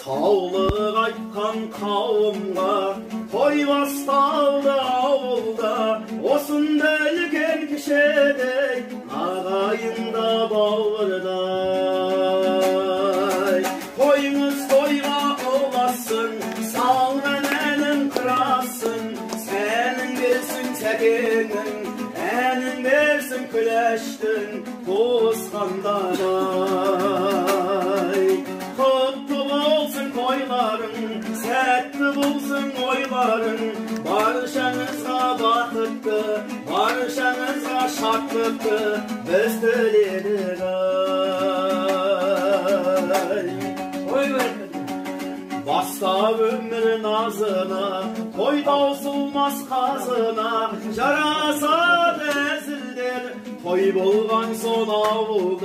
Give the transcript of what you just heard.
Саулық айтқан қауымға той басталды ауылда. Осында үлкен кішідей ағайын да бауырдай. Тойыңыз тойға ұлассын, салған әнің қырасың, сәнің берсін сәкеңнің, әнің берсін күләштің туысқандарай. Құтты болсын тойларың, сәтті болсын ойларың, баршаңызға бақытты, баршаңызға шаттықты біз тіледік ай. Той берекелі. Бастап өмір назына, той таусылмас қазына, жарасады әзілдер, той болған соң ауылдай.